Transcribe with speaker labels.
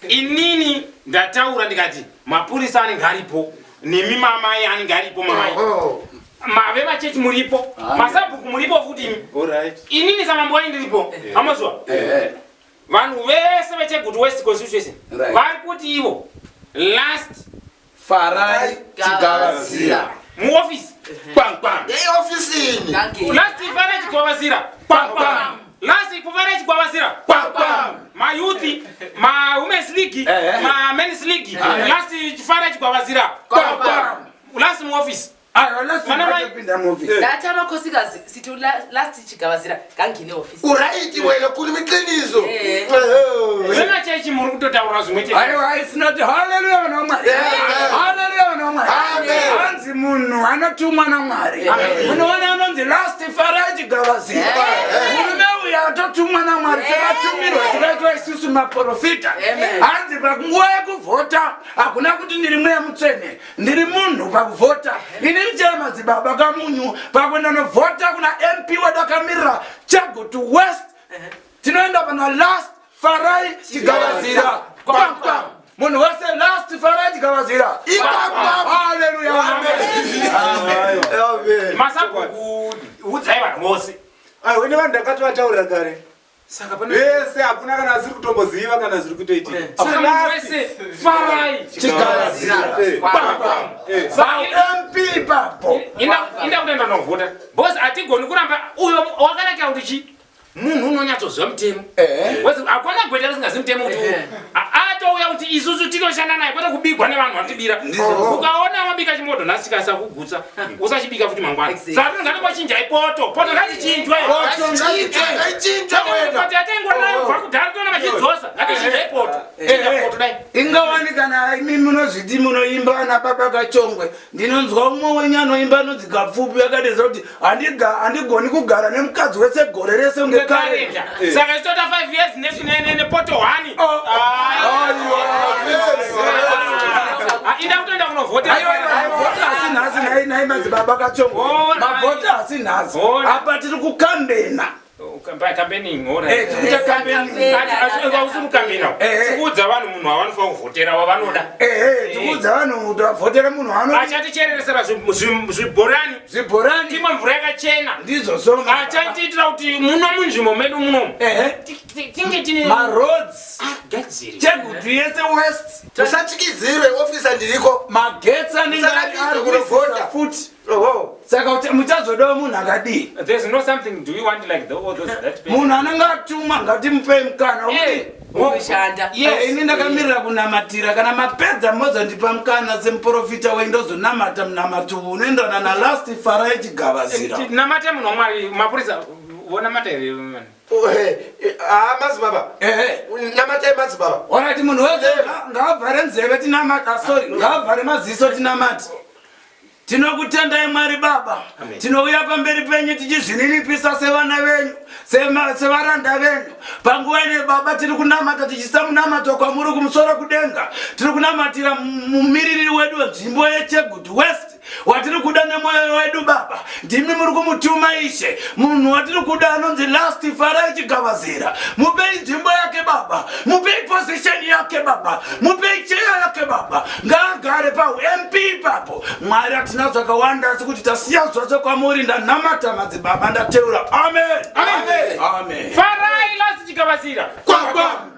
Speaker 1: Inini ndataura ndikati mapurisa anenge aripo nemi mamai anenge aripo mamai mave machechi muripo masabhuku muripo futi imi. Inini samambo wai ndiripo amazwa vanhu vese vechegutu west constituency vari kuti ivo last
Speaker 2: Farai Chigavazira.
Speaker 1: Muoffice.
Speaker 2: Kwang kwang.
Speaker 3: Hey office ini.
Speaker 1: Last Farai Chigavazira. Kwang kwang. Last Farai Chigavazira.
Speaker 2: Kwang kwang.
Speaker 1: Ma youth, ma women's league, ma men's league. Last Farai Chigavazira.
Speaker 2: Kwang kwang.
Speaker 1: Last muoffice.
Speaker 2: Aiwa last
Speaker 1: Vana mai-
Speaker 2: matopinda muoffice.
Speaker 4: Ndathi amakhosikazi sithi last Chigavazira ngangine office.
Speaker 3: Uright wena khuluma iqiniso.
Speaker 4: Eh.
Speaker 1: Vemachechi muri kutotaura zvimwe chete.
Speaker 2: Aiwa isinati haleluya vana vaMwari. Haleluya vana vaMwari.
Speaker 3: Amen.
Speaker 2: Hanzi munhu anotumwa naMwari. Munoona anonzi last Farai Chigavazira. Murume uyu atotumwa naMwari sematumirwo atakaitwa isusu maprofita.
Speaker 4: Amen.
Speaker 2: Hanzi panguva yekuvhota hakuna kuti ndiri mweya mutsvene. Ndiri munhu pakuvhota. Ini ndichera madzibaba kamunyu pakuenda novhota kuna MP wedu akamirira Chegutu West. Tinoenda pana last Farai Chigavazira. Kwam kwam. Munhu wese last Farai Chigavazira.
Speaker 3: Ikwam kwam.
Speaker 2: Hallelujah.
Speaker 3: Amen.
Speaker 1: Masabhuku udzai vanhu vose.
Speaker 5: Aiwa, ine vanhu ndakatovataurira kare.
Speaker 1: Saka pane
Speaker 5: Vese hakuna kana asiri kutomboziva kana zviri kutoitika.
Speaker 1: Saka munhu wese Farai
Speaker 2: Chigavazira.
Speaker 1: Kwam kwam.
Speaker 2: Pa MP ipapo.
Speaker 1: Inda kutoenda novhota. Because hatigoni kuramba uyo wakanakira kuti chi munhu unonyatsoziva mutemo. Because hakuna gweta risingazivi mutemo kuti atouya kuti isusu tinoshanda naye kwete kubigwa nevanhu vanotibira. Ukaona wabika chimoto nhasi chikasakugutsa usachibika futi mangwana. Saka tinongatimbochinjai poto. Poto ngatichinjwe.
Speaker 3: Ngaichinjwe wena.
Speaker 1: Poto yataingwa nayo kubva kudhara toona vachidzosa. Ngatichinjai poto. Chinja poto dai.
Speaker 2: Ingawani kana imi munozviti munoimba ana baba Kachongwe, ndinonzwa umwe wenyu anoimba anonzi Kapfupi akadedza kuti handigoni kugara nemukadzi wese gore rese kunge kare.
Speaker 1: Saka ichitota 5 years nepoto 1. Inda kutoenda kunovhota.
Speaker 2: Aiwa, mavhota asi nhasi nhai nhai madzibaba Kachongwe.
Speaker 1: Alright.
Speaker 2: Mavhota asi nhasi.
Speaker 1: Alright.
Speaker 2: Apa tiri kukambena.
Speaker 1: Campaigning, all
Speaker 2: Eh,
Speaker 1: right.
Speaker 2: tiri kuita campaigning.
Speaker 1: Ausi kukambena. Tikuudza vanhu munhu wavanofanira kuvhotera wavanoda.
Speaker 2: Tikuudza vanhu kuti vavhotere munhu waanoda.
Speaker 1: Achatichereresera zvibhorani.
Speaker 2: Zvibhorani.
Speaker 1: Timwe mvura yakachena.
Speaker 2: Ndizvo so.
Speaker 1: Achatiitira kuti muno munzvimbo medu munomu. Tinge tine
Speaker 2: maroads.
Speaker 1: Gadziri.
Speaker 2: Chegutu yese west.
Speaker 3: Usatyikidzirwe officer ndiriko.
Speaker 2: Magetsi anenge
Speaker 3: Usarambidze
Speaker 2: ari
Speaker 3: kunovhota.
Speaker 2: kuisa futi. Saka muchazodawo munhu akadii?
Speaker 1: There's no something do you want like the, all those that pay?
Speaker 2: Munhu anenge atumwa ngatimupei mukana wekuti
Speaker 4: Unoshanda.
Speaker 1: Yes.
Speaker 2: Ini ndakamirira kunamatira kana mapedza mozondipa mukana semuprofita wei ndozonamata munamato unoenderana nalast Farai Chigavazira.
Speaker 1: Namate munhu waMwari mapurisa vonamata here man?
Speaker 3: Ah, madzibaba. Namatai madzibaba.
Speaker 2: Alright, munhu wese ngaavhare nzeve tinamata, sorry, ngaavhare maziso tinamate. Tinokutendai Mwari Baba. Tinouya pamberi penyu tichizvininipisa sevana venyu, sevaranda venyu. Panguva ino Baba tiri kunamata tichisa munamato kwamuri kumusoro kudenga. Tiri kunamatira mumiriri wedu wenzvimbo yeChegutu West watiri kuda nemwoyo wedu Baba. Ndimi muri kumutuma Ishe. Munhu watiri kuda anonzi Last Farai Chigavazira. Mupei nzvimbo yake Baba. Mupei position yake Baba. Mupei cheya yake Baba. Ngaagare pa MP ipapo. Mwari hatina zvakawanda asi kuti tasiya zvose kwamuri. Ndanamata madzibaba ndateura. Amen.
Speaker 1: Amen.
Speaker 2: Amen.
Speaker 1: Farai Last Chigavazira.
Speaker 3: Kwam kwam.